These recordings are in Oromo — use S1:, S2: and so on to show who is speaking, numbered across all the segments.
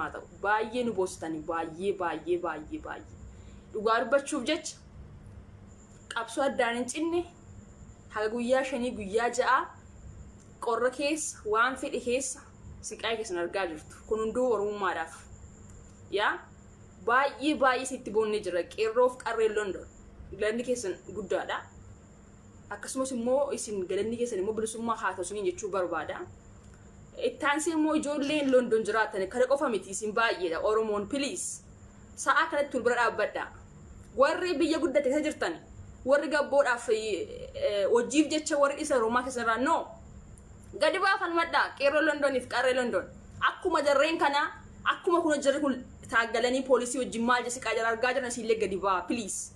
S1: haa ta'u. Baay'ee nu boositani, baay'ee baay'ee baay'ee baay'ee. Dhugaa dubbachuuf jecha, qabsoo addaan hin cinne haga guyyaa 5, guyyaa 6, qorra keessa, waan fedhe keessa siqaa keessan argaa jirtu. Kun hunduu Oromummaadhaaf. Yaa baay'ee baay'ee sitti boonnee jira, qeerroof qarreen London. Galanni keessan guddaadha. Akkasumas immoo isin galanni keessan immoo bilisummaa haa ta'u isiniin jechuu barbaada. Ittaansee immoo ijoolleen London jiraatan kana qofa miti, isin baay'eedha. Oromoon, please, sa'a kanatti wal bira dhaabbadha. Warri biyya guddate keessa jirtan, warri gabboodhaaf hojiif jecha warri isa Roomaa keessa irraa, no. Gadi baafalmadha, qeerroo Londoniif qarree London. Akkuma jarreen kanaa, akkuma kun jarri kun taaggalanii poolisii wajjin maal jesiqaa jira argaa jiran, isiillee gadi ba'a, please.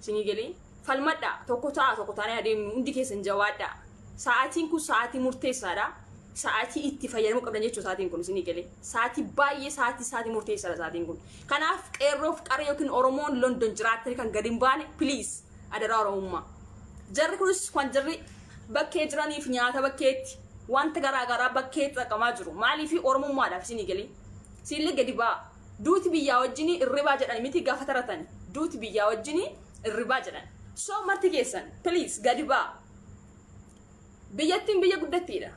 S1: Isinii galee, falmadha, tokko ta'a, tokko taanee adeemnu, hundi keessan jawaadha. Sa'aatiin kun sa'aatii murteessaadha. Sa'aatii itti fayyadamuu qabdan jechuudha sa'aatiin kun, isinii galee. Sa'aatii baay'ee sa'aatii murteessaadha sa'aatiin kun. Kanaaf qeerroof qarree yookiin Oromoon London jiraattanii kan gadi hin baane, please, adaraa Oromummaa. Jarri kunis kan jarri bakkee jiraniif nyaata bakkeetti, wanta garaa garaa bakkeetti xaqqamaa jiru. Maaliif? Oromummaadhaaf, isinii galee. Siillee gadi ba'a. Duuti biyyaa wajjin irribaa jedhan miti gaafa taratani. Duuti biyyaa wajjin irribaa jedhan. So marti keessan, please, gadi ba'a. Biyyattiin biyya guddattiidha.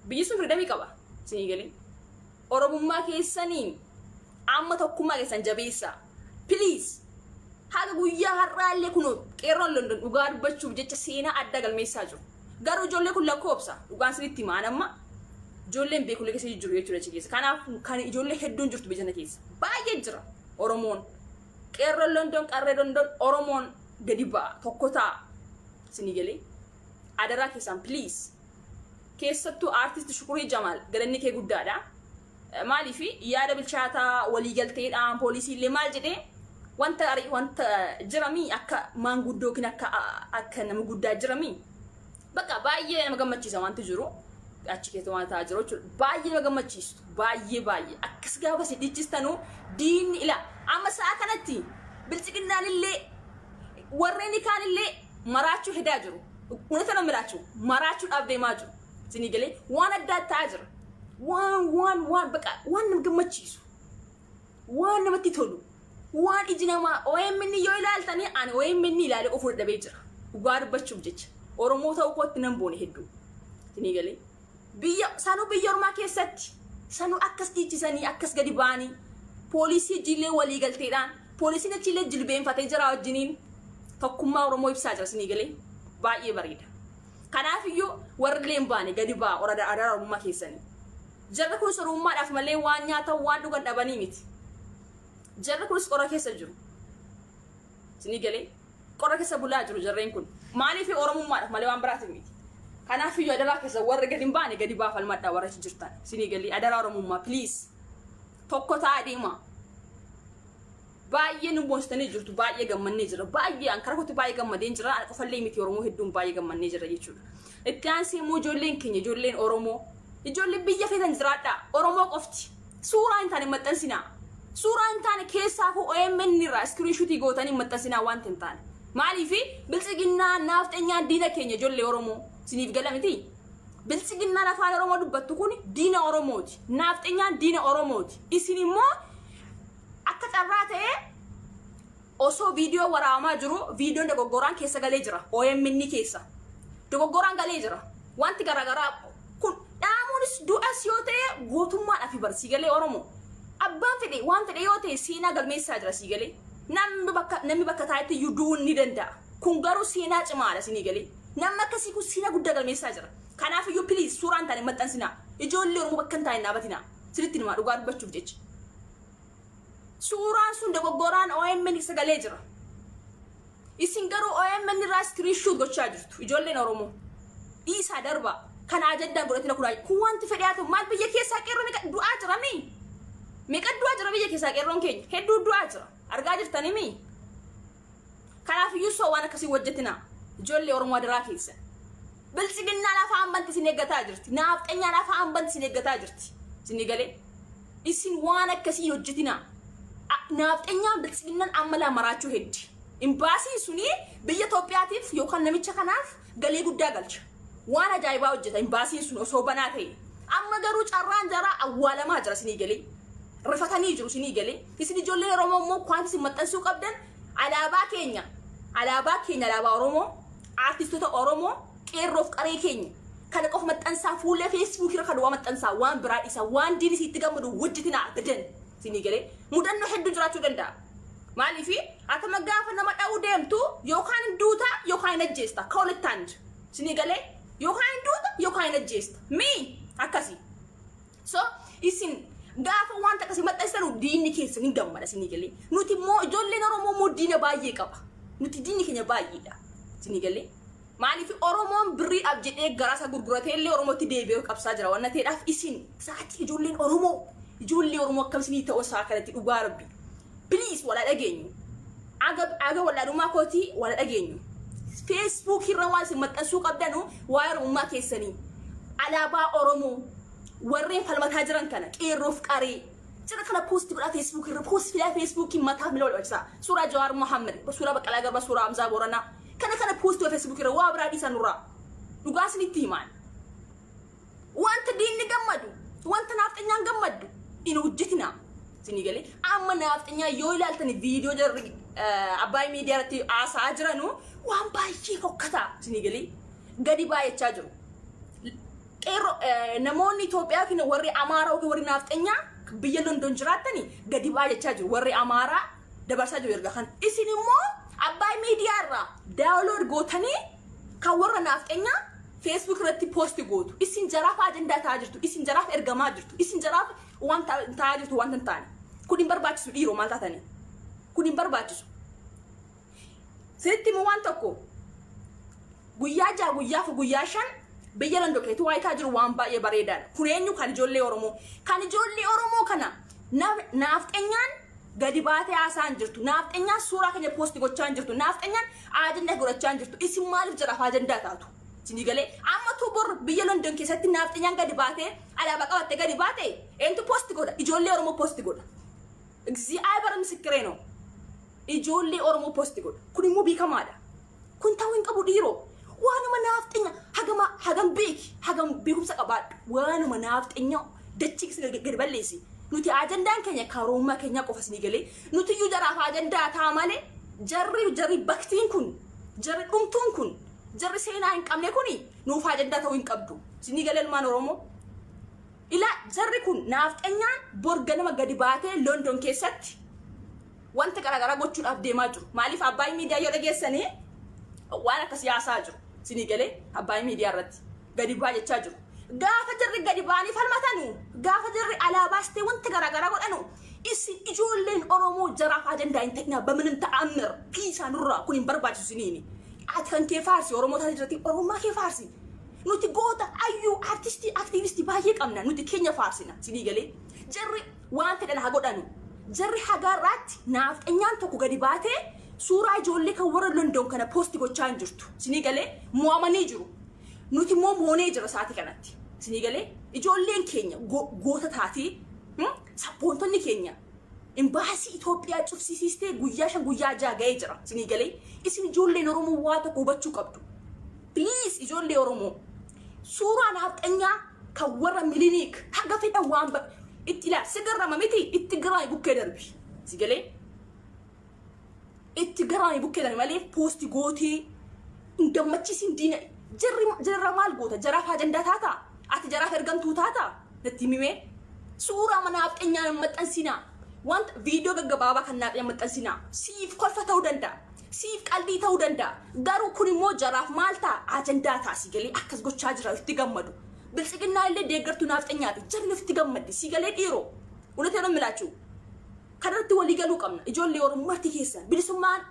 S1: Biyyi sun freedomii qaba. Isinii galee. Oromummaa keessaniin amma tokkummaa keessan jabeessaa. Please. Haga guyyaa har'aallee kun qeerroon London dhugaa dubbachuuf jecha seenaa adda galmeessaa jiru. Garuu ijoollee kun lakkoofsa dhugaan sinitti himaan, amma ijoolleen beekulee keessa jiru jechuudha achi keessa. Kanaaf kan ijoollee hedduun jirtu biyya sana keessa. Baay'ee jira Oromoon. Qeerroon London, qarree London, Oromoon gadi ba'a, tokko ta'a. Isinii galee, adaraa keessan, please. Keessattuu Aartist Shukurii Jamaal, galanni kee guddaadha. Maaliif, yaada bilchaataa waliigalteedhaan poolisiillee maal jedhee wanta jiramii akka maanguddoo yookiin akka nama guddaa jiramii. Bakka baay'ee nama gammachiisa wanti jiru. Achi keessa waan ta'aa jiru jechuudha. Baay'ee nama gammachiistu. Baay'ee baay'ee. Akkas gaafa si dhiichistanuu diinni ila amma sa'a kanatti bilchiqinnaan illee warreen kaan illee maraachuu hedaa jiru. Unata nama maraachuu maraachuudhaaf deemaa jiru. Isinii galee, waan addaa ta'aa jira. Waan waan waan baqa waan nama gammachiisu. Waan namatti tolu. Waan iji namaa OMN yoo ilaaltanii, ani OMN ilaalee of dadhabee jira. Dhugaa dubbachuuf jecha. Oromoo ta'uu kootti nan boone hedduu. Isinii galee. Biyya sanuu, biyya ormaa keessatti sanuu akkas dhiichisanii, akkas gadi ba'anii, poolisii wajjillee walii galteedhaan, poolisiin achillee jilbeenfatee jira wajjiniin tokkummaa Oromoo ibsaa jira, isinii galee, baay'ee bareeda. Kanaafiyyuu warri illee hin baane gadi ba'a, adaraa Oromummaa keessanii. Jarri kunis Oromummaadhaaf malee waan nyaatan waan dhugan dhabanii miti. Jarri kunis qorra keessa jiru. Isinii galee, qorra keessa bulaa jiru jarreen kun. Maaliif? Oromummaadhaaf malee waan biraatiif miti. Kanaafiyyuu adaraa keessa, warri gadi hin baane gadi baa, falmadhaa warra achi jirtan. Isinii galee, adaraa Oromummaa, please. Tokko ta'aa deema. Baay'ee nu boonsitanii jirtu, baay'ee gammannee jira. Baay'ee an karaa kootti baay'ee gammadeen jira. Ana qofallee miti, Oromoo hedduun baay'ee gammannee jira jechuudha. Itti aansee immoo ijoolleen keenya, ijoolleen Oromoo, ijoolleen biyya feetan jiraadhaa. Oromoo qofti. Suuraa hin taane maxxansinaa. Suuraa hin taane, keessaafuu OMN irraa screenshotii gootanii maxxansinaa wanta hin taane. Maaliif? Biltsiginnaa naafxeenyaan diina keenya, ijoollee Oromoo. Isiniif gala miti? Biltsiginnaan afaan Oromoo dubbattu kun diina Oromooti. Naafxeenyaan diina Oromooti. Isin immoo akka carraa ta'ee osoo viidiyoo waraabamaa jiru viidiyoon dogoggoraan keessa galee jira. OMN keessa. Dogoggoraan galee jira. Wanti garaagaraa kun dhaamuunis du'as yoo ta'e gootummaadhaaf bar, sii galee, Oromoo. Abbaan fedhe waan fedhe yoo ta'e seenaa galmeessaa jira, sii galee. Namni bakka taa'etti iyyuu du'uun ni danda'a. Kun garuu seenaa cimaadha, isinii galee. Namni akkasii kun seenaa guddaa galmeessaa jira. Kanaaf iyyuu please, suuraan taane maxxansinaa. Ijoollee Oromoo bakka hin taane dhaabatinaa. Sirriitti himaa, dhugaa dubbachuuf jecha. Suuraan sun dogoggoraan OMN sagalee jira. Isin garuu OMN irraa screenshot gochaa jirtu, ijoolleen Oromoo. Dhiisaa, darba. Kana ajandaa godhatina. Kun wanti fedhe haa ta'u, maal, biyya keessaa qeerroo meeqa du'aa jira mi? Meeqa du'aa jira biyya keessaa? Qeerroon keenya hedduu du'aa jira. Argaa jirtanii mi? Kanaaf iyyuu soo waan akkasii hojjetina. Ijoollee Oromoo, adaraa keessa. Biltsiginnaan afaan banti isin eeggataa jirti. Naafxanyaan afaan banti isin eeggataa jirti. Isin galee. Isin waan akkasii hojjetina. Naafxanyaan biltsiginnaan amma laa maraachuu heddi. Imbaasiin suni biyya Itoophiyaatiif yookaan namicha kanaaf galii guddaa galcha. Waan ajaa'ibaa hojjeta imbaasiin sun osoo banaa ta'e. Amma garuu carraan jaraa awwaalamaa jira, isinii galee. Rifatanii jiru, isinii galee. Isin ijoolleen Oromoo immoo wanti isin maxxansuu qabdan alaabaa keenya. Alaabaa keenya, alaabaa Oromoo, aartistoota Oromoo, qeerroof qaree keenya. Kana qofa maxxansaa, fuullee Feesbuukii irra kan waa maxxansaa, waan biraa dhiisa, waan diinni sitti gammadu hojjetinaa abadan, isinii galee. Mudannoo hedduu jiraachuu danda'a. Maaliif atama gaafa nama dha'uu deemtu yookaan hin duuta yookaan hin ajjeesta, ka walitti aantu, isinii galee, yookaan hin duuta yookaan hin ajjeesta. Mii akkasii. So isin gaafa wanta akkasii maxxansitanu diinni keessan hin gammada, isinii galee. Nuti immoo ijoolleen Oromoo immoo diina baay'ee qaba. Nuti diinni keenya baay'eedha. Isinii galee. Maaliif Oromoon birriidhaaf jedhee garaa gurguratee illee Oromootti deebi'ee qabsaa jira waan ta'eedhaaf, isin sa'aatii ijoollee Oromoo akkam isinii ta'uu isaa kanatti, dhugaa Rabbi. Please, wala dhageenyu. Aga wallaalummaa kootii wala dhageenyu. Facebook irra waan isin maxxansuu qabdanu waa'ee Oromummaa keessanii. Alaabaa Oromoo, warreen falmataa jiran kana, qeerroof qaree. Jira kana post godhaa, Facebook irra post fidaa, Feesbuukiin mataa miila wal barsiisaa. Suuraa Jawaar Mohammed, suuraa Baqqalaa Garbaa, suuraa Hamzaa Booranaa. Kana kana post godhaa Facebook irra, waa biraa dhiisan nurraa. Dhugaa isinitti himaan. Wanta diinni gammadu, wanta naafxanyaan gammaddu hin hojjetinaa. Isinii galee, amma naafxanyaa yoo ilaaltan viidiyoo jarri Abbaay Miidiyaa irratti haasa'aa jiranu waan baay'ee fokkataa, isinii galee, gadi baay'achaa jiru. Qeerroo namoonni Itoophiyaa yookiin warri Amaaraa yookiin warri naafxanyaa biyya London jiraattani gadi baay'achaa jiru. Warri Amaaraa dabarsaa jiru erga kana. Isin immoo Abbaay Miidiyaa irraa download gootanii kan warra naafxanyaa Facebook irratti post gootu. Isin jaraaf ajandaa ta'aa jirtu. Isin jaraaf ergamaa jirtu. Isin jaraaf waan ta'aa jirtu wanta hin taane. Kun hin barbaachisu dhiiroo, maal taatanii? Kun hin barbaachisu. Sinitti immoo waan tokko, guyyaa 6, guyyaa 4, guyyaa 5 biyya London keessatti waa ta'aa jiru waan baay'ee bareedaadha. Kun eenyu kan ijoollee Oromoo. Kan ijoollee Oromoo kana naafxanyaan gadi baatee haasa'aa hin jirtu. Naafxanyaan suuraa keenya post gochaa hin jirtu. Naafxanyaan ajandaa godhachaa hin jirtu. Isin maaliif jaraaf ajandaa taatu? Isinii galee, amma tu bor biyya London keessatti naafxanyaan gadi baatee alaabaa qabattee gadi baate eentu post godha? Ijoollee Oromoo post godha. እግዚአብሔር ምስክሬ ነው. Ijoollee Oromoo post godha. Kun immoo beekamaadha. Kun ta'uu hin qabu dhiiroo. Waanuma naafxanya hagama hagam beeki, hagam beekumsa qabaadhu. Waanuma naafxanya dachii keessa gadi balleessi. Nuti ajandaan keenya karoommaa keenya qofa, isinii galee. Nuti iyyuu jaraaf ajandaa ta'a malee jarri baktiin kun, jarri dhumtuun kun, jarri seenaa hin qabne kuni nuuf ajandaa ta'uu hin qabdu. Isinii galee, ilmaan Oromoo. Ilaa, jarri kun naafxanyaan bor ganama gadi baatee London keessatti wanta garaagaraa gochuudhaaf deemaa jiru. Maaliif Abbaay Miidiyaa yoo dhageessanii waan akka siyaasaa jiru. Isinii galee, Abbaay Miidiyaa irratti gadi baa jechaa jiru. Gaafa jarri gadi ba'anii falmatanu, gaafa jarri alaabaas ta'e wanta garaagaraa godhanu, isin ijoolleen Oromoo jaraaf ajandaa hin ta'inaa በምንም ተአምር dhiisaa nurraa, kun hin barbaachisu isiniini. Ati kan kee faarsi, Oromoo taate jirti, Oromummaa kee faarsi. Nuti goota, ayyuu, artistii, aktiivistii baay'ee qabna, nuti keenya faarsina, isinii galee. Jarri waan fedhan haa godhanu. Jarri hagaarraatti naafxanyaan tokko gadi baatee suuraa ijoollee kan warra London kana post gochaa hin jirtu. Isinii galee, mo'amanii jiru. Nuti immoo moonee jira sa'aatii kanatti. Isinii galee, ijoolleen keenya goota taatee, sabboontonni keenya imbaasii Itoophiyaa cufsiisistee guyyaa 5, guyyaa 6 ga'ee jira. Isinii galee, isin ijoolleen Oromoo waa tokko hubachuu qabdu. Please, ijoollee Oromoo, suuraa naafxanyaa kan warra Milinik haga fedhan waan itti ilaal si garrama miti, itti garrame bukkee darbi. Si galee, itti garrame bukkee darbi malee post gootee hin gammachiisin diina. Jarri jarra maal goota? Jaraaf ajandaa taata? Ati jaraaf ergamtuu taata? Natti himimee, suuraa naafxanyaa hin maxxansinaa. Wanta viidiyoo gaggabaabaa kan naafxanyaa maxxansinaa. Siif kolfa ta'uu danda'a, siif qalbii ta'uu danda'a, garuu kun immoo jaraaf maal ta'a? Ajandaa ta'a. Si galee, akkas gochaa jira, itti gammadu. Biltsiginnaa illee deeggartuu naafxanyaati, jarri itti gammaddi. Si galee dhiiroo, እውነቴን ነው የምላችሁ, kanarratti walii galuu qabna. Ijoollee Oromoo marti keessan, bilisummaan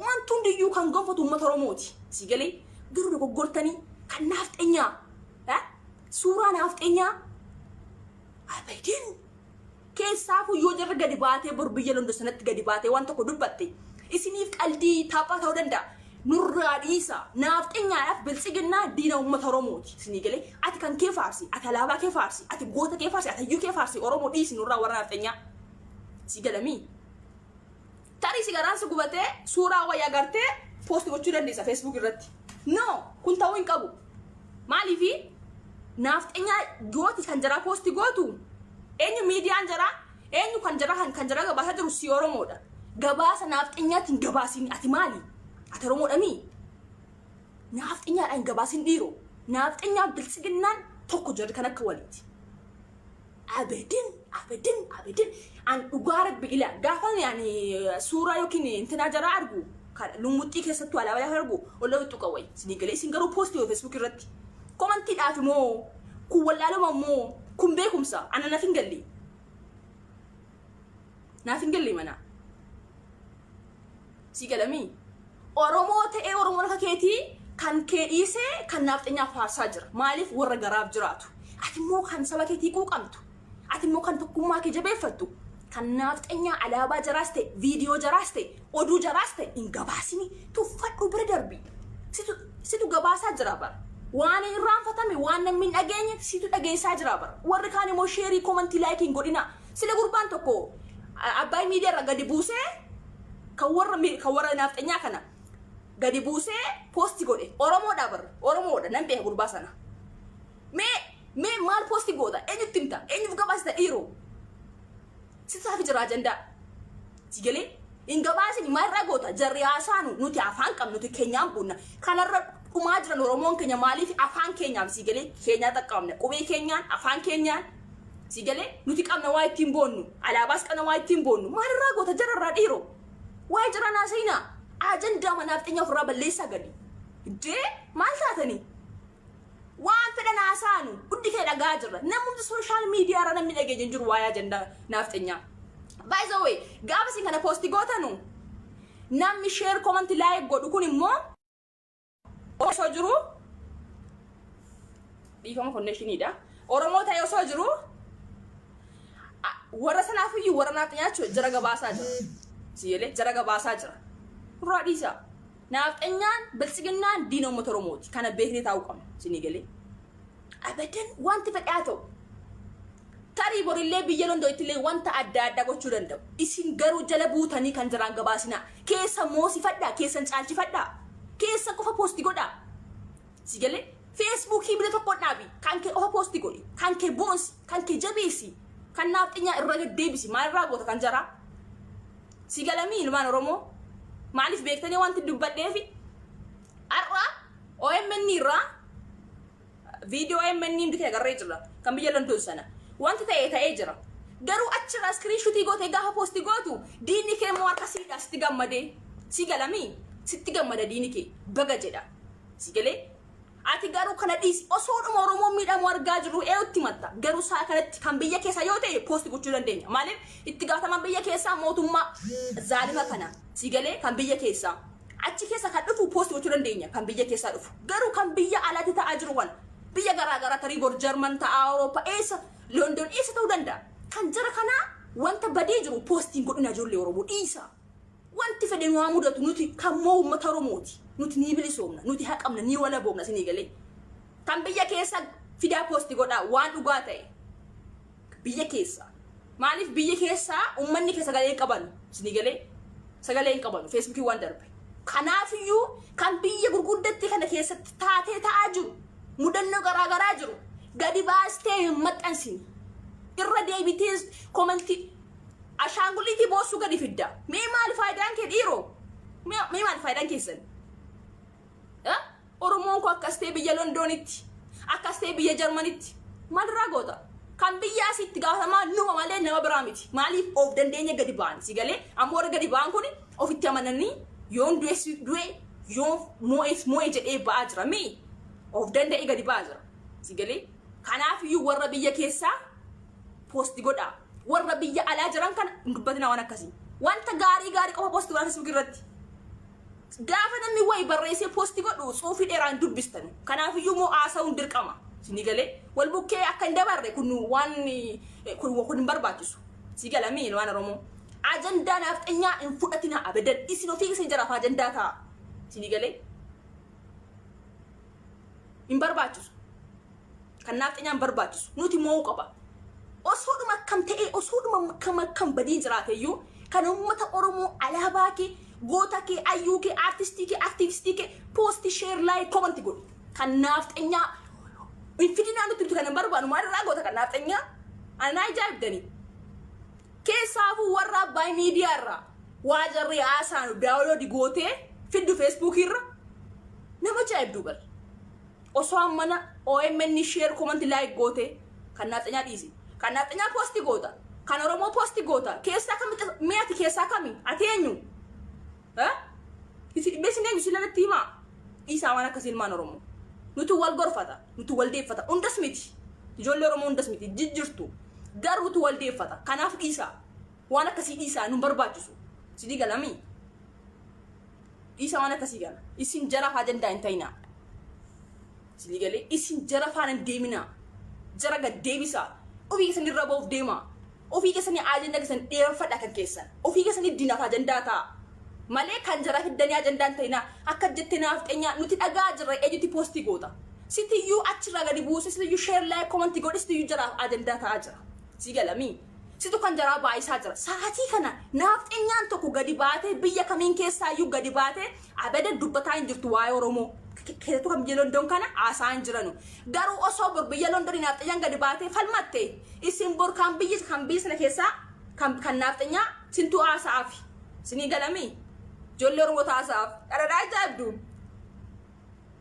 S1: wanti hundiyyuu kan gonfatu uummata Oromooti. Si galee, garuu dogoggortanii kan naafxanyaa, suuraa naafxanyaa abadan. Keessaafuu yoo jarri gadi baatee bor biyya London sanatti gadi baatee waan tokko dubbatte isiniif qaldii taphaa ta'uu danda'a. Nurraa dhiisa. Naafxanyaadhaaf biltsiginnaa diina uummata Oromooti. Isinii galee, ati kan kee faarsi, ati alaabaa kee faarsi, ati goota kee faarsi, ati hayyuu kee faarsi, Oromoo dhiisi nurraa warra naafxanyaa. Si galamii? Tarii si garaan si gubatee suuraa wayii agartee post gochuu dandeessa Facebook irratti. No, kun ta'uu hin qabu. Maaliifi Naafxenyaa gooti kan jaraa post gootu eenyu? Miidiyaan jaraa eenyu? Kan jaraa, kan jaraa gabaasaa jiru si Oromoodha. Gabaasa naafxenyaatiin gabaasin. Ati maali? Ati Oromoodha mii? Naafxenyaadhaan gabaasin dhiiroo. Naafxenyaa biltsiginnaan tokko, jarri kan akka waliiti. Abedin, abedin, abedin. An dhugaa Rabbi ila gaafa ani suuraa yookiin intinaa jaraa argu, lumuxxii keessattuu alaabaa gaafa argu, olla tuttuqa wayi. Isinii galee? Isin garuu post Facebook irratti. Commentiidhaaf immoo kun wallaaluma immoo kun beekumsa ana naaf hin galle. Naaf hin galle mana. Si galamii? Oromoo ta'ee, Oromoon akka keetii kan kee dhiisee kan naafxenyaaf faarsaa jira. Maaliif? Warra garaaf jiraatu. Ati immoo kan saba keetii quuqamtu. Ati immoo kan tokkummaa kee jabeeffattu. Kan naafxenyaa alaabaa jaraas ta'e, viidiyoo jaraas ta'e, oduu jaraas ta'e hin gabaasini. Tuffadhu, bira darbi. Situ gabaasaa jira bara. Waan irraanfatame, waan namni hin dhageenye situ dhageessaa jira bara. Warri kaan immoo share, comment, like hin godhina. Sila gurbaan tokko Abbaay Miidiyaa irra gadi buusee kan warra naafxenyaa kana gadi buusee post godhe. Oromoodha bar, Oromoodha, nan beeka gurbaa sana. Mee maal post goota? Eenyutti himta? Eenyuuf gabaasita dhiiroo? Sisaafi jira ajandaa. Si galee? Hin gabaasin. Maal irraa goota? Jarri haasaanu, nuti afaan qabnu, nuti keenyaan bunna. Kanarra dhumaa jiran Oromoon keenya. Maaliif? Afaan keenyaaf. Si galee? Keenyaa xaqqabne, qubee keenyaan, afaan keenyaan. Si galee? Nuti qabna waa ittiin boonnu, alaabaas qabna waa ittiin boonnu. Maal irraa goota jararraa dhiiroo? Waa'ee jara naasayinaa. Ajandaa manaaf xinya ofirraa balleessaa gadi. Dee maal taatanii? Waan fedhan haasaanu, hundi kee dhagaa jirra. Namumti social media irra namni dhageenya hin jiru waa'ee ajandaa naaf xinyaa. By the way, gaafa isin kana post gootanu, namni share, comment, like godhu kun immoo osoo jiru, dhiifama, connectioniidha. Oromoo ta'e osoo jiru, warra sanaaf iyyuu warra naafxanyaa jara gabaasaa jira. Siyelee jara gabaasaa jira. Nurraa dhiisaa. Naafxanyaan biltsiginnaan diina uummata Oromooti. Kana beeknee taa'uu qabna. Isinii galee? Abadan, wanti fedhe haa ta'u. Tarii borillee biyya Londonitti illee wanta adda addaa gochuu danda'u. Isin garuu jala buutanii kan jiraan gabaasinaa. Keessa moosifadhaa, keessan caalchifadhaa. Keessa qofa post godhaa. Si galee? Facebookii bira tokko dhaabi. Kan kee qofa post godhi. Kan kee boonsi. Kan kee jabeessi. Kan naafxinyaa irra deddeebisi. Maalirraa goota kan jaraa? Si galamii, ilmaan Oromoo? Maaliif beektanii wanti dubbadheefi? Har'a OMN irraa viidiyoo OMN hundi kee agarree jirra. Kan biyya London sana. Wanti ta'e ta'ee jira. Garuu achirraa screenshot gootee gaafa post gootu, diinni kee immoo harka siidhaa sitti gammadee. Si galamii? Sitti gammada diinni kee. Baga jedha. Si galee? Ati garuu kana dhiisi. Osoodhuma Oromoon miidhamu argaa jirru eeyutti matta? Garuu isaa kanatti kan biyya keessa yoo ta'e post gochuu dandeenya. Maaliif? Itti gaafatamaan biyya keessaa mootummaa zaalima kana. Si galee? Kan biyya keessaa. Achi keessa kan dhufu post gochuu dandeenya, kan biyya keessaa dhufu. Garuu kan biyya alaatti ta'aa jiru kana, biyya garaa garaa, tarii bor Jarman ta'a, Awurooppaa eessa, London eessa ta'uu danda'a. Kan jara kanaa wanta badee jiru postiin godhina, ijoollee Oromoo, dhiisa. Wanti fedhe nu haa mudatu, nuti kan moo uummata Oromooti. Nuti ni bilisoomna, nuti haqamna, ni walaboomna, isinii galee? Kan biyya keessa fidaa post godhaa waan dhugaa ta'e. Biyya keessa. Maaliif? Biyya keessaa uummanni keessa sagalee hin qaban, isinii galee? Sagalee hin qabanu Facebookii waan darbe. Kanaafiyyuu kan biyya gurguddatti kana keessatti taatee ta'aa jiru, mudannoo garaa garaa jiru gadi baastee hin maxxansine. Irra deebitee comment ashaanguliitii boossuu gadi fidda. Mee maali faayidaan kee dhiiroo? Mee maali faayidaan keessan? Oromoon koo akkas ta'e biyya Londonitti, akkas ta'e biyya Jarmanitti, maalirraa goota? Kan biyya asitti gaafatamaa numa malee nama biraa miti. Maaliif? Of dandeenya gadi ba'an. Si galee? Ammoo warra gadi ba'an kun ofitti amananii, yoon du'e du'e, yoon moo'es moo'e jedhee ba'aa jira mii? Of danda'ee gadi ba'aa jira. Si galee? Kanaafiyyuu warra biyya keessaa post godhaa. Warra biyya alaa jiran kana hin dubbatinaa waan akkasii. Wanta gaarii gaarii qofa post godhaa Facebook irratti. Gaafa namni wayi barreessee post godhu tsuufii dheeraan dubbistan. Kanaafiyyuu immoo haasa'uun dirqama. Isinii galee? Wal bukkee akka hin dabarre kun waan kun hin barbaachisu. Si galamii, ilmaan Oromoo? Ajandaa naafxanyaa hin fudhatinaa abadan. Isin ofii isin jaraaf ajandaa ta'a. Isinii galee? Hin barbaachisu. Kan naafxanyaa hin barbaachisu. Nuti mo'uu qaba. Osoodhuma akkam ta'ee, osoodhuma akkam akkam badiin jiraate iyyuu, kan uummata Oromoo alaabaa kee, goota kee, ayyuu kee, aartistii kee, aktiivistii kee post, share, like, comment godhi. Kan naafxanyaa Hin fidinaa nutti, nuti kan hin barbaadu. Maal irraa goota kan naafxanyaa? Anaa ajaa'ibdanii. Keessaafuu warra abbaa miidiyaa irraa waa jarri haasaanu download gootee fiddu Feesbuukii irra, nama ajaa'ibduu bar. Osoo ammana OMN share, comment, like gootee kan naafxanyaa dhiisi. Kan naafxanyaa post goota. Kan Oromoo post goota. Keessaa kamitti mi'ati, keessaa kami? Ati eenyu? Beesin eenyu si lalatti himaa? Dhiisaa waan akkasii, ilmaan Oromoo. Nuti wal gorfata. Nuti wal deeffata. Hundas miti. Ijoollee Oromoo hundas miti. Jijjirtu. Garuu nuti wal deeffata. Kanaaf dhiisaa. Waan akkasii dhiisaa, nu barbaachisu. Sidii galamii. Dhiisaa waan akkasii gala. Isin jara ajandaa hin ta'inaa. Sidii galee isin jara faana hin deeminaa. Jara gad deebisaa. Ofii keessan irra ba'uuf deemaa. Ofii keessanii ajandaa keessan dheereffadha kan keessan. Ofii keessanii diinaaf ajandaa ta'a. Malee kan jara fiddanii ajandaa hin ta'inaa. Akka jettee naafxeenyaa nuti dhagaa jirra, eenyutti post goota? Sitiyyuu achirraa gadi buuse, sitiyyuu share, like, comment godhe, sitiyyuu jaraaf ajandaa ta'aa jira. Si galamii. Situ kan jaraa baay'isaa jira. Sa'aatii kana naafxeenyaan tokko gadi baatee, biyya kamiin keessaayyuu gadi baatee abada dubbataa hin jirtu waa'ee Oromoo. Keessattuu kan biyya London kana haasaa hin jiranu. Garuu osoo bor biyya London naafxeenyaan gadi baatee falmatte, isin bor kan biyya sana keessaa kan naafxeenyaa sintuu haasa'aafi. Sinii galamii? Ijoollee Oromoo taasa'aaf. Dhadhaa ajaa'ibdu.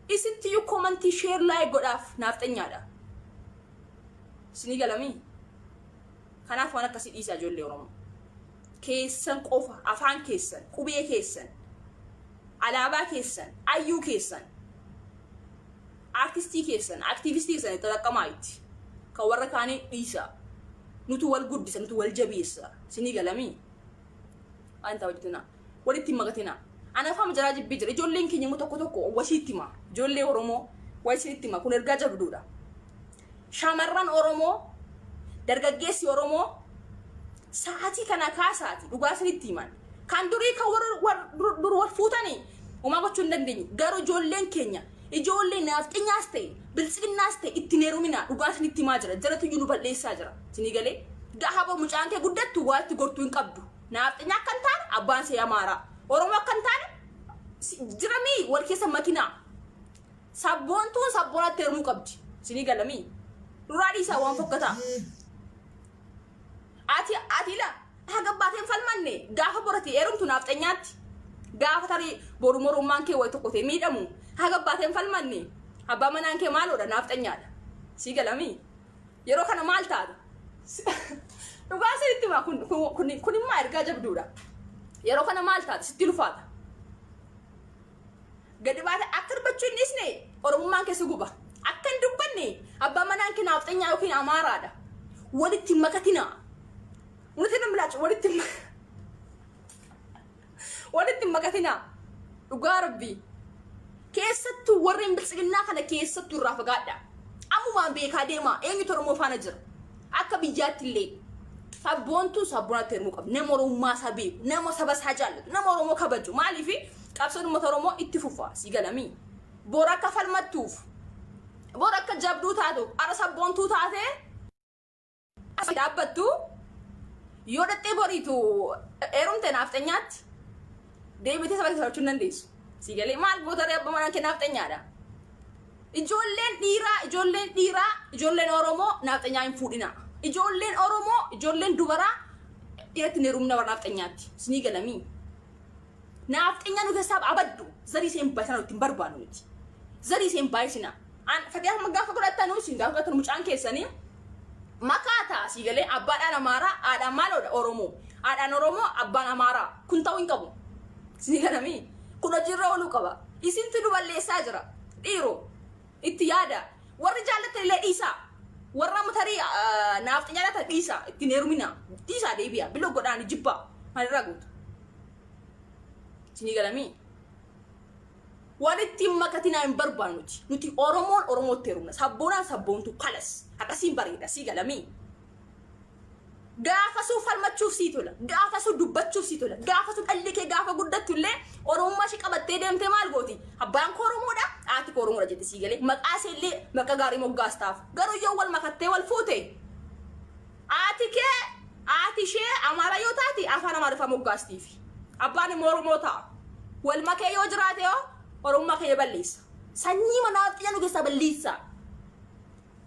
S1: Isinttiyyuu comment, share, like godhaaf naafxeenyaadha. Sinii galamii? Kanaaf waan akkasii dhiisaa, ijoollee Oromoo. Keessan qofa, afaan keessan, qubee keessan, alaabaa keessan, ayyuu keessan, aartistii keessan, aktiivistii keessan itti xaqqamaa itti. Kan warra kaanii dhiisaa. Nuti wal guddisa, nuti wal jabeessa. Sinii galamii? Waan ta'u hojjetinaa. Walitti hin makatinaa. Ana afaan jaraa jibbee jira. Ijoolleen keenya immoo tokko tokko wasiitti hima. Ijoollee Oromoo wasiitti hima. Kun ergaa jabduudha. Shamarran Oromoo, dargaggeessi Oromoo sa'aatii kana kaasaati dhugaa isinitti himan. Kan durii kan warra dur wal fuutanii homaa gochuu hin dandeenyu. Garuu ijoolleen keenya, ijoollee naafxinyaas ta'e biltsiginnaas ta'e, ittiin heeruminaa, dhugaa isinitti himaa jira. Jaratu iyyuu nu balleessaa jira. Isinii galee gaha bor mucaan kee guddattu waatti gortuu hin qabdu. Naafxinyaa akka hin taane, abbaan see Amaaraa. Oromoo akka hin taane jiramii wal keessa makinaa. Sabboontuun sabboonatti heerumuu qabdi. Isinii galamii? Duraa dhiisaa waan fokkataa. Ati ila haga baateen falmanne gaafa borati heerumtu naafxanyaatti. Gaafa tarii boru morummaan kee wayi tokko ta'e miidhamu, haga baateen falmanne, abbaa manaan kee maaloodha? Naafxanyaadha. Sii galamii? Yeroo kana maal taata? Dhugaa sanitti himaa, kun immoo ergaa jabduudha. Yeroo kana maal taata? Sitti ulfaata. Gadi baate akka dubbachuu hin dhiisne, Oromummaan keessa guba. Akka hin dubbanne, abbaan manaan kee naafxanyaa yookiin Amaaraadha. Walitti hin makatinaa. Walitti hin milaacu, walitti hin makatinaa. Dhugaa Rabbii. Keessattuu warreen biltsiginnaa kana keessattuu irraa fagaadha. Ammumaan beekaa deemaa, eenyutu Oromoo faana jira? Akka biyyaatti illee sabboontuun sabboonatti heerumuu qaba. Nama Oromummaa isaa beeku, nama saba isaa jaallatu, nama Oromoo kabaju. Maaliif? Qabsoon uummata Oromoo itti fufa. Si galamii? Bor akka falmattuuf, bor akka jabduu taatu, ara sabboontuu taatee dhaabbattu, yoo dhattee boriitu heerumte naafxanyaatti, deebitee saba keessa hin dandeessu. Si galee? Maal goota ree, abbaa manaa kee naafxanyaadha. Ijoolleen dhiiraa, ijoolleen dhiiraa, ijoolleen Oromoo naafxanyaa hin fuudhina. Ijoolleen Oromoo, ijoolleen dubaraa dhiiratti hin heerumna warra naafxanyaatti. Sinii galamii? Naafxanyaa nu keessaa abaddu, zarii isheen baay'isana nutti hin barbaannu nuti. Zarii isheen baay'isina. An fakkeenyaaf gaafa godhattanu, isin gaafa godhattanu mucaan keessanii makaa ta'a, sii galee? Abbaadhaan Amaaraa, haadhaan maaloodha? Oromoo. Haadhaan Oromoo, abbaan Amaaraa. Kun ta'uu hin qabu. Sinii galamii? Kun hojiirra ooluu qaba. Isintu nu balleessaa jira. Dhiiroo itti yaada. Warri jaallattan illee dhiisaa. Warra amma tarii naafxanyaa laata dhiisaa. Ittiin heerumina. Dhiisaa, deebi'a. Biloo godhaani jibbaa. Maalirraa gootu? Sinii galamii? Walitti hin makatinaa, hin barbaannu nuti. Nuti Oromoon Oromootti heerumna. Sabboonaan sabboontu kalas. Akkasiin bareeda. Sii galamii? Gaafa suu falmachuuf sii tola. Gaafa suu dubbachuuf sii tola. Gaafa suu dhalli kee gaafa guddattu illee Oromummaa ishee qabattee deemtee maal gooti? Abbaan koo Oromoodha, haati koo Oromoodha jette, sii galee? Maqaa ishee illee maqaa gaarii moggaastaaf. Garuu yoo wal makattee wal fuute, haati kee, haati ishee Amaara yoo taate, afaan Amaariffaa moggaastiifi. Abbaan immoo Oromoo ta'a. Wal makee yoo jiraate, yoo Oromummaa kee balleessa. Sanyii manaaf xiyya nu keessaa balleessa.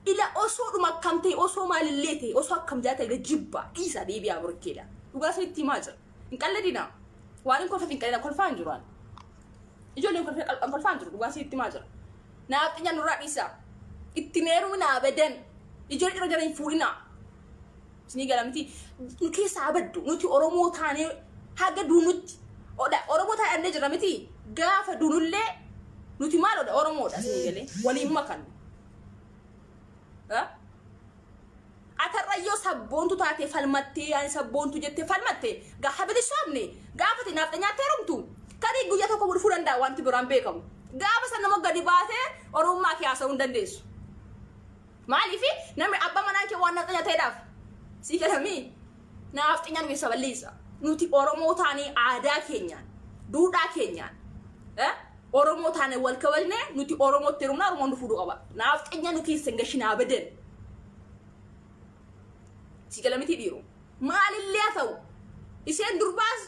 S1: Ila osoodhuma akkam ta'e, osoo maalillee ta'e, osoo akkam jaa ta'e jibba dhiisa deebi'aa burkeedha. Dhugaa isinitti himaa jira. Hin qalladinaa. Waan hin kolfeef hin qalladina, kolfaa hin jiru ani. Ijoolleen kolfaa hin jiru, dhugaa isinitti himaa jira. Naafxinyaa nurraa dhiisaa. Ittiin heeruminaa abadan. Ijoollee dhirra jala hin fuudhinaa. Isinii gala miti, nu keessaa abaddu. Nuti Oromoo taanee haga duunutti odha Oromoo taanee jira miti, gaafa duunullee nuti maal odha? Oromoodha. Isinii galee waliin makannu. Atarrayyoo sabboontu taatee falmattee, ani sabboontu jettee falmatte, gaafa bilisoomne gaafate naafxanyaatti heerumtu tarii guyyaa tokko dhufuu danda'a, wanti biraan beekamu. Gaafa san nama gadi baatee Oromummaa kee haasa'uu hin dandeessu. Maaliif? Namni abbaa manaa kee waan naafxanyaa ta'eedhaaf sii galamii naafxanyaan keessa balleessa. Nuti Oromoo taanee aadaa keenyaan, duudhaa keenyaan, Oromoo taanee wal kabajne, nuti Oromootti heerumna, Oromoon nu fuudhuu qaba. Naafxanyaa nu keessa hin gashinaa abadan. Si gala miti dhiiru. Maalillee haa ta'u, isheen durbaas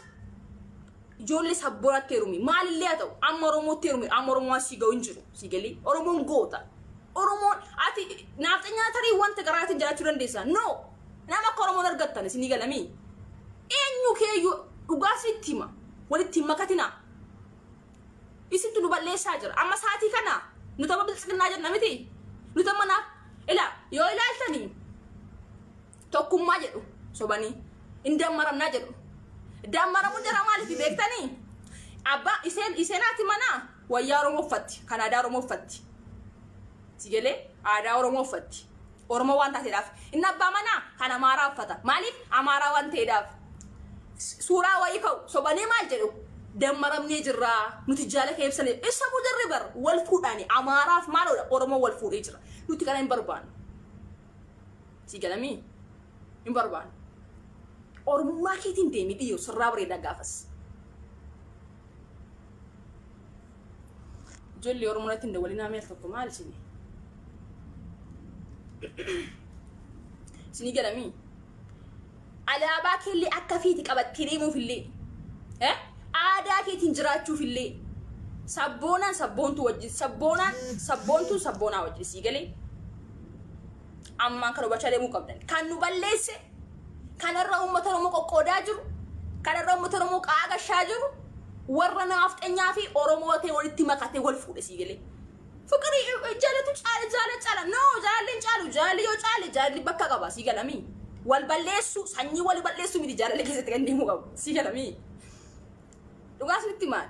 S1: ijoollee sabboonaatti heerumi. Maalillee haa ta'u, amma Oromootti heerumi. Amma Oromoo asii ga'u hin jiru. Si galii Oromoon goota. Oromoon ati naafxanyaa tarii wanta garaatiin jiraachuu dandeessa. No! Nama akka Oromoon argattan isinii galamii. Eenyu keeyyuu dhugaa sitti hima. Walitti hin makatinaa. Isintu nu balleessaa jira. Amma sa'aatii kana nuti amma biltsiginnaa jenna miti. Nuti amma naaf ila yoo ilaaltanii tokkummaa jedhu sobanii hin dammaramnaa jedhu. Dammaramuun jara maaliif beektanii? Abbaa isheen haati manaa wayyaa Oromoo uffatti, kan aadaa Oromoo uffatti. Si galee aadaa Oromoo uffatti. Oromoo waan taateedhaaf. Inni abbaa manaa kan Amaaraa uffata. Maaliif? Amaaraa waan ta'eedhaaf. Suuraa wayii ka'u sobanii maal jedhu? Dammaramnee jirraa, nuti jaala kee ibsanii ibsamuu jarri bar wal fuudhaani Amaaraaf maaloodha, Oromoo wal fuudhee jira. Nuti kana hin barbaannu. Si galamii hin barbaannu. Oromummaa keetiin deemi dhiyyoo, sirraa bareedaa gaafas. Ijoollee Oromoo irratti hin dawwalinaa mi'a tokko maal isin? Isinii galamii? Alaabaa keellee akka feeti qabattee deemuuf illee, aadaa keetiin jiraachuuf illee, sabboonaan sabboontuu wajjin, sabboonaan sabboontuun sabboonaa wajjin, sii galee ammaan kan hubachaa deemuu qabdan. Kan nu balleesse, kanarra uummata Oromoo qoqqoodaa jiru, kanarra uummata Oromoo qaagashaa jiru, warra naafxanyaa fi Oromoo ta'e walitti makatee wal fuudhe, sii galee. Fiqirii jaalatu caala, jaala caala, no, jaalalli hin caalu. Jaalalli yoo caale jaalalli bakka qaba, sii galamii. Wal balleessuu, sanyii wal balleessuu miti jaalalli keessatti kan deemuu qabu, sii galamii. Dhugaa isinitti maal?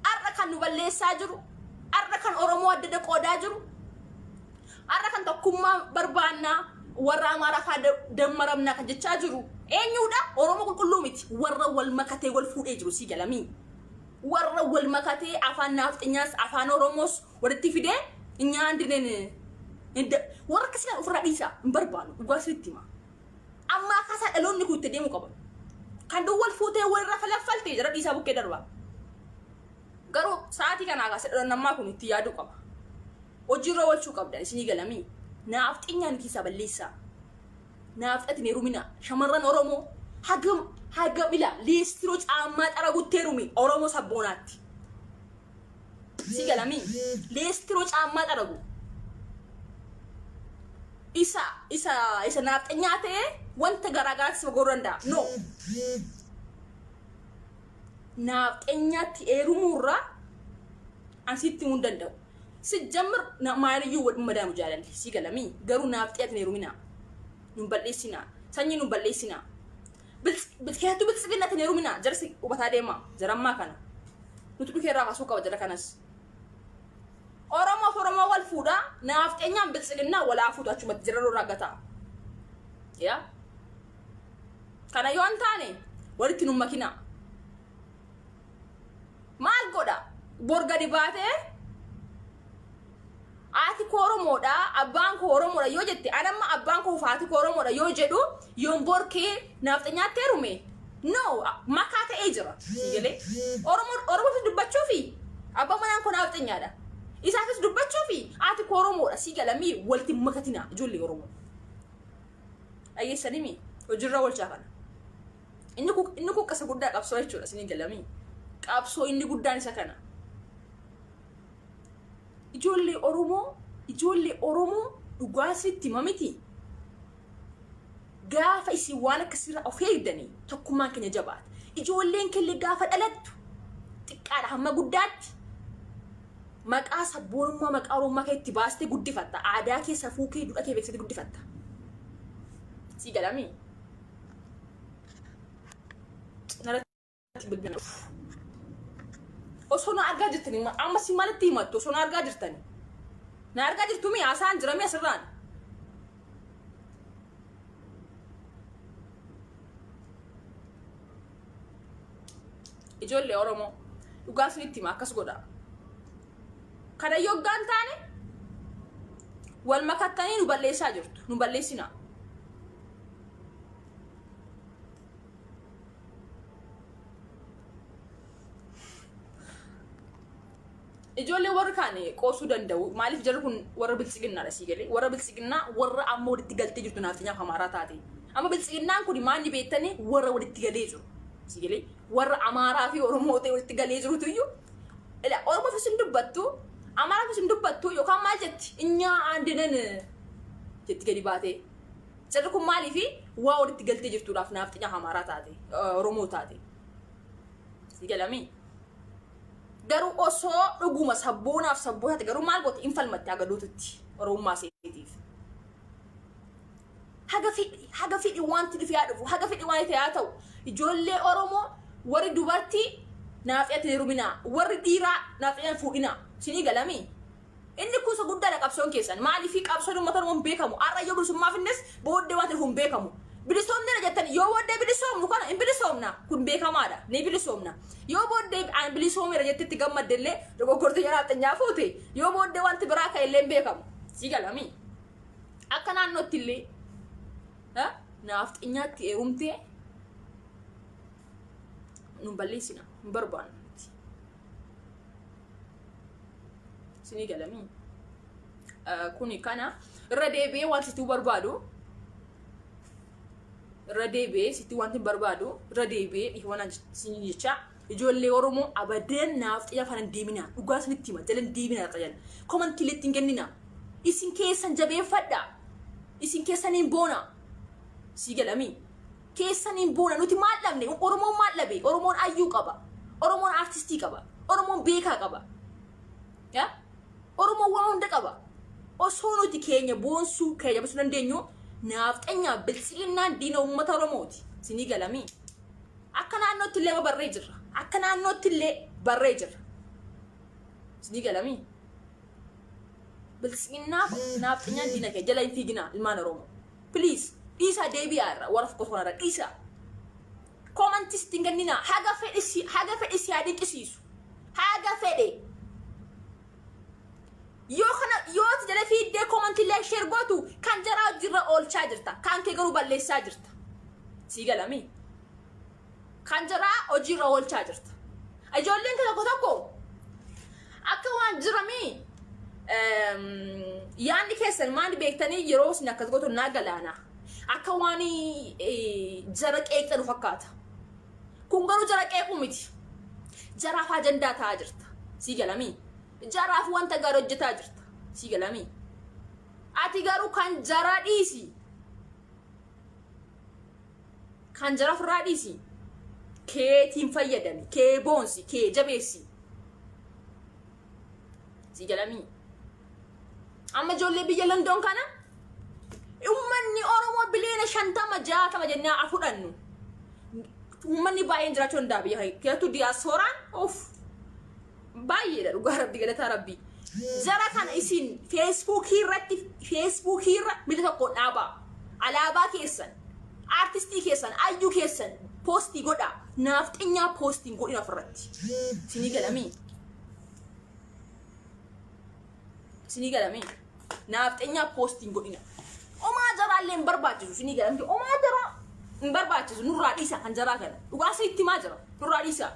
S1: Har'a kan nu balleessaa jiru, har'a kan Oromoo adda adda qoodaa jiru, har'a kan tokkummaa barbaannaa, warra Amaaraa faa dammaramnaa kan jechaa jiru eenyudha? Oromoo qulqulluu miti. Warra wal makatee wal fuudhee jiru, sii galamii. Warra wal makatee afaan naafxinyaas afaan Oromoos walitti fidee nyaandineen warra akkasii kan ofirraa dhiisaa, hin barbaannu, dhugaa isinitti hima. Amma akkaataa dhaloonni kun itti deemuu qaba. Kan dur wal fuutee walirra falaffalte jara dhiisaa bukkee darba. Garuu sa'aatii kanaa kaasee dhaloonni ammaa kun itti yaaduu qaba. Hojiirra oolchuu qabdan, isinii galamii. Naafxinyaan keessaa balleessaa. Naafxatiin heerumina. Shamarran Oromoo hagam hagam ila leestiroo caammaa xaragutti heerumi Oromoo sabboonaatti. Si galamii, leestiroo caammaa xaragu. Isa naafxanyaa ta'e wanta garaa garaatti si godhuu danda'a. No. Naafxanyaatti heerumuurraa an sitti himuu hin danda'u. Si jammir maaliyyuu wal madaamu jaalalli, si galamii, garuu naafxiyaatiin heeruminaa. Nun balleessinaa. Sanyii nun balleessinaa. Keessattuu biltsiginnaatiin heeruminaa. Jarsi hubataa deemaa. Jarammaa kana. Nuti dhukee irraa kaasuu qaba jara kanas. Oromoof Oromoo wal fuudhaa, naafxeenyaan biltsiginnaa walaa fuutu, achumatti jara irraa gataa. Yaa. Kana yoo hin taane walitti nun makinaa. Maal godha? Bor gadi baatee haati koo Oromoodha, abbaan koo Oromoodha yoo jette, ani amma abbaan koo fi haati koo Oromoodha yoo jedhu, yoon bor kee naafxanyaatti heerume, no, makaa ta'ee jira. Sii galee? Oromoo Oromoofis dubbachuufi abbaan manaan koo naafxanyaadha. Isaafis dubbachuufi haati koo Oromoodha. Sii galamii? Walitti makatinaa ijoollee Oromoo. Dhageessanimi hojiirra oolchaa kana. Inni kun qasa guddaa qabsoo jechuudha, isinii galamii. Qabsoo inni guddaan isa kana. Ijoollee Oromoo Ijoollee Oromoo dhugaa sitti hima miti. Gaafa isin waan akkasirraa of eegdanii tokkummaan keenya jabaata. Ijoolleen keenya gaafa dhalattu xiqqaadha hamma guddaatti maqaa sabboonummaa maqaa Oromummaa kee itti baastee guddifatta. Aadaa kee, safuu kee, duudhaa kee beeksisee guddifatta. Sii galamii? Narratti bilbila. Osoo na argaa jirtanii amma si maalitti himattu osoo na argaa jirtanii? Na argaa jirtu mi haasaan jira mi asirraan? Ijoollee Oromoo dhugaa isinitti hima akkas godha. Kana yoggaan taane wal makattanii nu balleessaa jirtu. Nu balleessinaa. Ijoollee warri kaan qoosuu danda'u. Maaliif jarri kun warra biltsiginnaadha sii galee. Warra biltsiginnaa warra amma walitti galtee jirtu naafxanyaaf amaaraa taate. Amma biltsiginnaan kun maanni beektanii warra walitti galee jiru. Sii galee warra amaaraa fi oromoo ta'e walitti galee jirutu iyyuu. Ila Oromoof isin dubbattu, Amaaraaf isin dubbattu yookaan maal jetti? Inyaa aandinan jetti gadi baatee. Jarri kun maaliif waa walitti galtee jirtuudhaaf naafxanyaaf amaaraa taate, Oromoo taate. Sii galamii? Garuu osoo dhuguma sabboonaaf sabboo taate garuu maal goote hin falmatte haga duututti Oromummaa seetiif. Haga fedhi haga fedhi wanti dhufe haa dhufu haga fedhi waan ta'e haa ta'u ijoollee Oromoo warri dubartii naafxiyatti heeruminaa warri dhiiraa naafxiyaan fuudhinaa sinii galamii. Inni kun isa guddaadha qabsoon keessan. Maaliif qabsoon uummata Oromoo hin beekamu. Har'a yoo bilisummaa finnes booddee waan ta'eef hin beekamu. Bilisoomneera jettan yoo booddee bilisoomnu kana hin bilisoomna. Kun beekamaadha. Ni bilisoomna. Yoo booddee an bilisoomeera jettetti gammadde illee dogoggorte yoo naaxxanyaa fuute yoo booddee wanti biraa ka'e illee hin beekamu. Sii galamii. Akka naannootti illee naafxanyaatti heerumtee nu balleessina hin barbaannu. Isinii galamii. Kuni kana irra deebi'ee wanti sitti barbaadu irra deebi'ee sitti wanti barbaadu irra deebi'ee dhiifama isin jecha ijoollee Oromoo abadan naaf xiyya afaan hin deeminaa dhugaa isinitti hima jala hin deeminaa xayyan komantii illee ittiin kenninaa isin keessan jabeeffadha isin keessaniin boona sii galamii keessaniin boona nuti maal dhabne Oromoon maal dhabe Oromoon ayyuu qaba Oromoon aartistii qaba Oromoon beekaa qaba yaa Oromoon waan hunda qaba osoo nuti keenya boonsuu keenya basuu dandeenyu naafxanyaa biltsiginnaan diina uummata Oromooti sinii galamii akka naannootti illee barree jirra akka naannootti illee barree jirra sinii galamii biltsiginnaaf naafxanyaan diina keenya jala hin fiiginaa ilmaan Oromoo please dhiisaa deebi'aa irra warra fokkoo kanarra dhiisaa komantis ittiin kenninaa haga fedhe si haga fedhe si haa dinqisiisu haga fedhe yoo kana yoo ati jala fiiddee komantii like share gootu kan jaraa hojiirra oolchaa jirta kan kee garuu balleessaa jirta sii galamii kan jaraa hojiirra oolchaa jirta ijoolleen kee tokko tokko akka waan jiramii yaadni keessan maali beektanii yeroo isin akkas gootu naa galaana akka waan jara qeeqxanu fakkaata kun garuu jara qeequu miti jaraaf ajandaa ta'aa jirta sii galamii jaraaf wanta gaarii hojjetaa jirta sii galamii ati garuu kan jara dhiisi kan jara ofirraa dhiisi keetiin fayyadami kee boonsi kee jabeessi sii galamii amma ijoollee biyya London kana ummanni Oromoo biliyoona 50 60 jennee haa fudhannu ummanni baay'een jiraachuu danda'a biyya kana keessattuu diyaaspooraan of baay'eedha dhugaa rabbi galataa rabbi jara kana isin feesbuukii irratti feesbuukii irra miila tokkoon dhaabaa alaabaa keessan aartistii keessan ayyuu keessan poostii godhaa naafxinyaa poostiin godhin ofirratti isinii galamii isinii galamii naafxinyaa poostiin godhina omaa jaraallee hin barbaachisu isinii galamii omaa jaraa hin barbaachisu nurraa dhiisa kan jaraa kana dhugaa isinitti himaa jira nurraa dhiisa.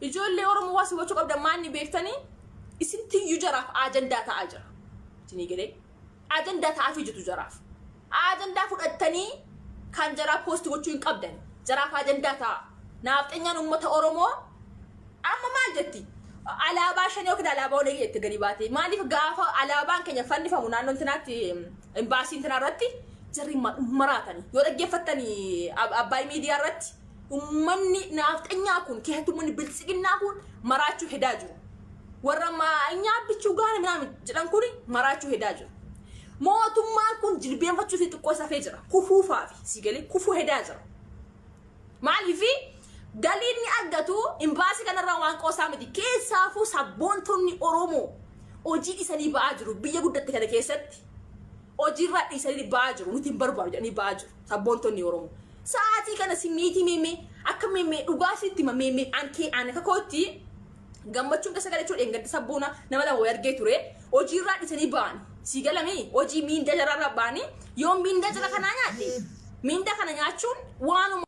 S1: Ijoollee Oromoo waa hubachuu qabdan maanni beektanii isin tiyyuu jaraaf ajandaa ta'aa jira. Isinii galee ajandaa ta'aafii jirtu jaraaf. Ajandaa fudhattanii kan jaraa poosti gochuu hin qabdan. Jaraaf ajandaa ta'a. Naafxanyaan uummata Oromoo amma maal jetti? Alaabaa shanii yookiin alaabaa oneegii jette gadi baate. Maaliif gaafa alaabaan keenya fannifamu naannoo intinaatti, imbaasii intinaa irratti jarri maraatani. Yoo dhaggeeffattani Abbaay Miidiyaa irratti, uummanni naafxanyaa kun, keessattuu uummanni biltsiginnaa kun maraachuu hedaa jiru. Warra maanyaa bichuu gaana minaamin jedhan kun maraachuu hedaa jiru. Mootummaan kun jilbeenfachuu fi xiqqoo safee jira. Kufuufaafi si galee kufuu hedaa jira. Maaliif galii inni argatu imbaasii kanarraa waan qoosaa miti. Keessaafuu sabboontonni Oromoo hojii dhiisanii ba'aa jiru biyya guddatte kana keessatti. Hojiirraa dhiisanii ba'aa jiru, nuti hin barbaadu jedhanii ba'aa jiru sabboontonni Oromoo. Sa'aatii kana si miitii meemee akka meemee dhugaa sitti hima, meemee an kee an akka kootti gammachuun keessa galachuu dheengadda sabboona nama lama wayii argee ture, hojiirraa dhiisanii ba'an. Sii galamii hojii miindaa jaraarraa ba'anii, yoo miindaa jara kanaa nyaadhe, miindaa kana nyaachuun waanuma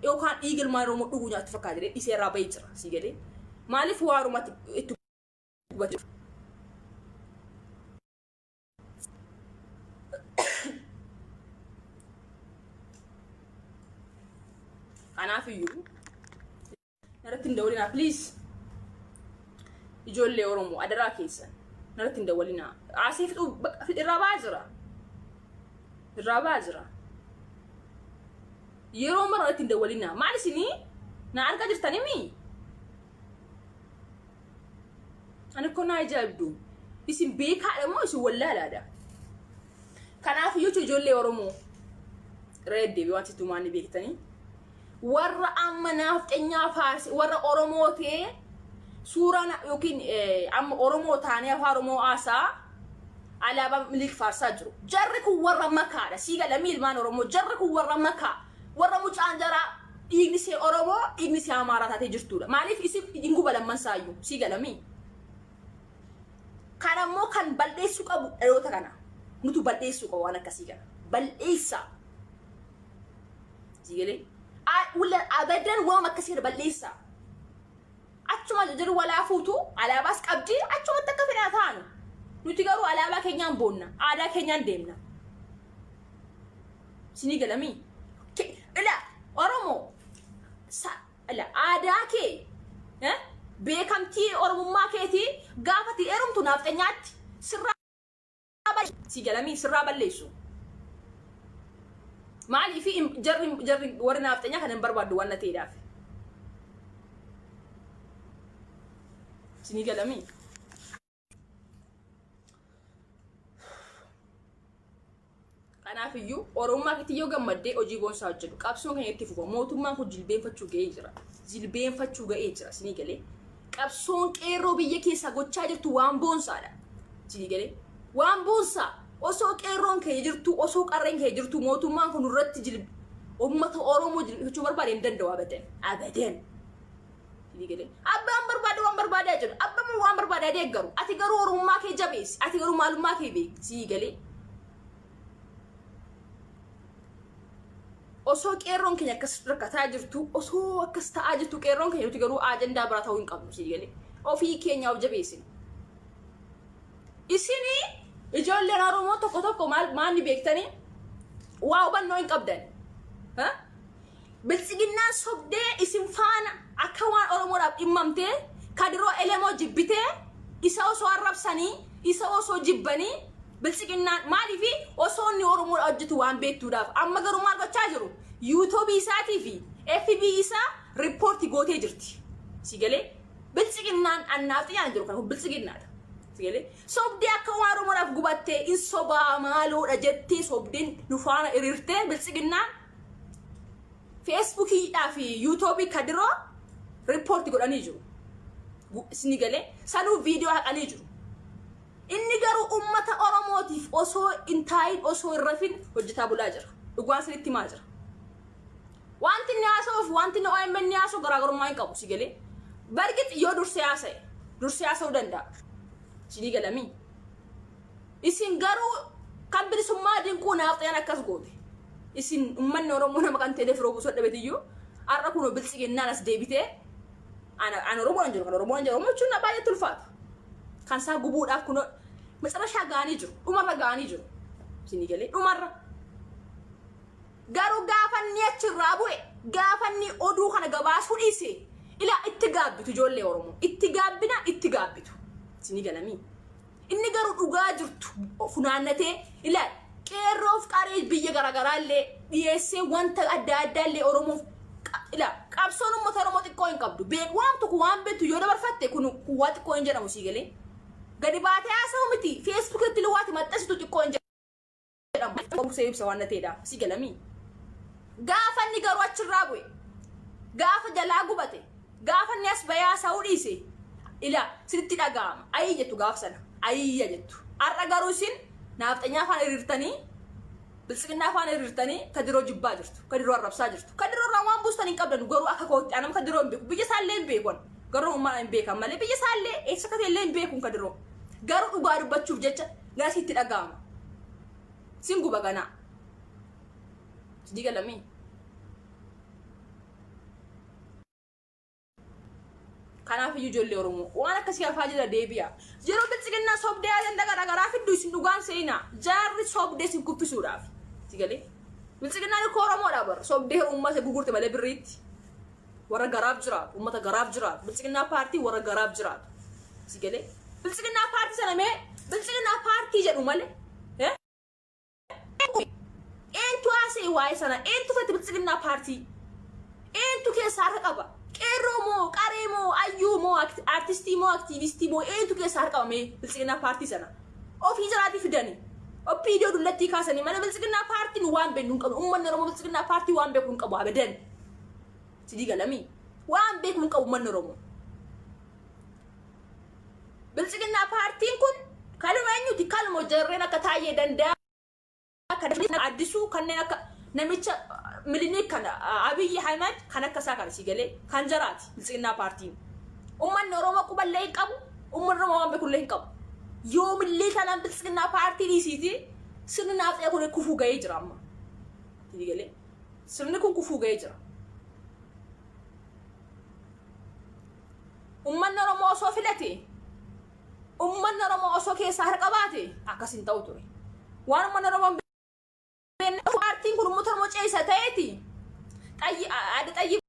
S1: yookaan dhiiga ilmaan Oromoo dhuguu nyaachuu fakkaata jedhee dhiisee irraa bahee jira. Sii galee maaliif waarumatti itti gubachuu. Kanaaf iyyuu narratti hin dawwalinaa, please. Ijoollee Oromoo, adaraa keessan narratti hin dawwalinaa. Asii fixuu irraa ba'aa jira. Irraa ba'aa jira. Yeroo mara irratti hin dawwalinaa. Maal isinii na argaa jirtanimi? Ani ko na ajaa'ibdu. Isin beekaadha moo isin wallaalaadha? Kanaaf iyyuu ijoollee Oromoo irra deddeebi'ee wanti tumaan ni beektanii. Warra amma naafxenyaa faarse, warra Oromoo ta'ee suuraa yookiin amma Oromoo taanee afaan Oromoo haasaa alaabaa Miliik faarsaa jiru. Jarri kun warra makaadha. Sii galamii ilmaan Oromoo, jarri kun warra makaa. Warra mucaan jaraa dhiigni see Oromoo, dhiigni see Amaaraa taatee jirtudha. Maaliif isin hin guba lamman saayyuu, sii galamii. Kan ammoo kan bal'eessuu qabu dhaloota kana. Nutu bal'eessuu qaba waan akkasii kana. Bal'eessaa. Sii galee. Abadan waan akkasii kana bal'eessaa. Achuma jiru walaa fuutu, alaabaas qabdi, achumatti akka fedhaa ta'anu. Nuti garuu alaabaa keenyaan boonna. Aadaa keenyaan deemna. Sinii galamii. Ila Oromoo ila aadaa kee beekamtii Oromummaa keetii gaafati heerumtu naafxanyaatti sirraa si galamii sirraa balleessu. Maaliif jarri warri naafxanyaa kana hin barbaaddu waan na ta'eedhaaf. Sinii galamii. Kanaaf iyyuu Oromummaa keetti yoo gammaddee hojii boonsaa hojjedhu. Qabsoon keenya itti fufa. Mootummaan kun jilbeenfachuu ga'ee jira. Jilbeenfachuu ga'ee jira. Sinii galee. Qabsoon qeerroo biyya keessaa gochaa jirtu waan boonsaadha. Sinii galee. Waan boonsaa. Osoo qeerroon keenya jirtu, osoo qarreen keenya jirtu, mootummaan kun irratti jilb uummata Oromoo jilbeenfachuu barbaade hin danda'u abadan. Abadan. Sinii galee. Abbaan barbaade waan barbaadaa jedhu. Abbaan waan barbaadaa deeggaru. Ati garuu Oromummaa kee jabeessi. Ati garuu maalummaa kee beeki. Sinii galee. Osoo qeerroon keenya akkas rakkataa jirtu, osoo akkas ta'aa jirtu qeerroon keenya, nuti garuu ajandaa biraa ta'uu hin qabnu, sii galee. Ofii keenya of jabeessina. Isini ijoolleen Oromoo tokko tokko maal maal beektanii waa hubannoo hin qabdan. Biltsiginnaan sobdee isin faana akka waan Oromoodhaaf dhimmamtee, Kadiroo Elemoo jibbitee, isa osoo arrabsanii, isa osoo jibbanii, biltsiginnaan maaliif osoo inni Oromoodha hojjetu waan beektuudhaaf. Amma garuu maal gochaa jiru? Yuutuubii isaatii fi FB isaa report gootee jirti. Si galee, biltsiginnaan annaaf xiyyaan jiru kan biltsiginnaadha. Si galee, sobdee akka waan Oromoodhaaf gubattee in sobaa maaloodha jettee sobdeen nu faana hiriirtee, biltsiginnaan Feesbuukiidhaa fi Yuutuubii Kadiroo report godhanii jiru. Isinii galee, sanuu viidiyoo haqanii jiru. Inni garuu uummata Oromootiif osoo hin taayin, osoo hin rafin hojjetaa bulaa jira. Dhugaan isinitti himaa jira. Wanti inni haasa'uuf wanti inni OMN haasa'u garaagarummaa hin qabu, si galee. Bargit yoo dursee haasa'e, dursee haasa'uu danda'a. Isinii galamii. Isin garuu kan bilisummaa dinquu naafxayaan akkas goote. Isin uummanni Oromoo nama kan ta'e firoo buusuu dhabeetiyyuu har'a kunoo biltsiginnaan as deebitee ana Oromoon hin jiru, kan Oromoon hin jiru, Oromoo jechuun baay'ee ulfaata. Kan isaa gubuudhaaf kunoo macarashaa ga'anii jiru. Dhumarra ga'anii jiru. Isinii galee, dhumarra. Garuu gaafa inni achirraa bu'e, gaafa inni oduu kana gabaasuu dhiise, Ilaa, itti gaabbitu ijoollee Oromoo. Itti gaabbina, itti gaabbitu. Isinii galamii. Inni garuu dhugaa jirtu funaannatee, ilaa, qeerroof qaree biyya garaagaraa illee dhiyeessee, wanta adda addaa illee Oromoof, ilaa, qabsoon uummata Oromoo xiqqoo hin qabdu. Beek, waan tokko waan beektu yoo dabarfatte, kun waa xiqqoo hin jedhamu, sii galee. Gadi baatee haasa'u miti, Facebook irratti illee waati maxxansitu xiqqoo hin jedhamu. Obsee ibsa waan ta'eedha, sii galamii. Gaafa inni garuu achirraa bu'e, gaafa jalaa gubate, gaafa inni as bahee haasa'uu dhiise, ila sitti dhaga'ama. Ayii jettu gaaf sana. Ayiyya jettu. Har'a garuu isin naafxanyaa afaan hiriirtanii, biltsiginnaa afaan hiriirtanii, Kadiroo jibbaa jirtu. Kadiroo arrabsaa jirtu. Kadiroo irraa waan buustan hin qabdan. Garuu akka kootti anama Kadiroo hin beeku. Biyya isaallee hin beeku. Garuu uumaa hin beekan malee biyya isaallee eessa akka ta'e illee hin beeku Kadiroo. Garuu dhugaa dubbachuuf jecha gara sitti dhaga'ama. Sin guba ganaa. Sidii galamii. Kanaaf iyyuu ijoollee Oromoo waan akkasii hafaa jira, deebi'a. Yeroo biltsiginnaa sobdee ajanda garaagaraa fiddu isin dhugaan seenaa. Jaarri sobdee isin kuffisuudhaaf. Si galee? Biltsiginnaan ikkoo Oromoodha bara. Sobdee uummata gurgurte malee birriitti. Warra garaaf jiraatu, uummata garaaf jiraatu. Biltsiginnaa paartii warra garaaf jiraatu. Si galee? Biltsiginnaa paartii sana mee biltsiginnaa paartii jedhu malee. Eentu haasa'e waa'ee sana? Eentu fete biltsiginnaa paartii? Eentu keessaa harka qaba? Qeerroo moo, qaree moo, ayyuu moo, aartistii moo, aktiivistii moo, eentu keessaa harka qaba mee biltsiginnaa paartii sana? Ofii jalaatii fidanii. OPDO dullattii kaasanii malee biltsiginnaa paartiin waan beeknu hin qabnu. Uummanni Oromoo biltsiginnaa paartii waan beeku hin qabu abadan. Sidii galamii. Waan beeku hin qabu uummanni Oromoo. Biltsiginnaa paartiin kun kanuma eenyuti? Kanuma jarreen akka Taayyee Danda'a, kan Addisuu, kanneen akka namicha Milinik kana, Abiyyi Ahmed kan akka isaa kana, si galee, kan jaraati biltsiginnaa paartiin. Uummanni Oromoo quballee hin qabu, uummanni Oromoo waan beekullee hin qabu. Yoomillee taanaan biltsiginnaa paartii dhiisiiti, sirni naafxee kun kufuu ga'ee jira amma. Si galee, sirni kun kufuu ga'ee jira. Uummanni Oromoo osoo filate, uummanni Oromoo osoo keessaa harka baate, akkas hin ta'u ture. Waan uummanni Oromoo hin beekne, paartiin kun uummata Oromoo ce'isa ta'eeti. Xayyi adda xayyi.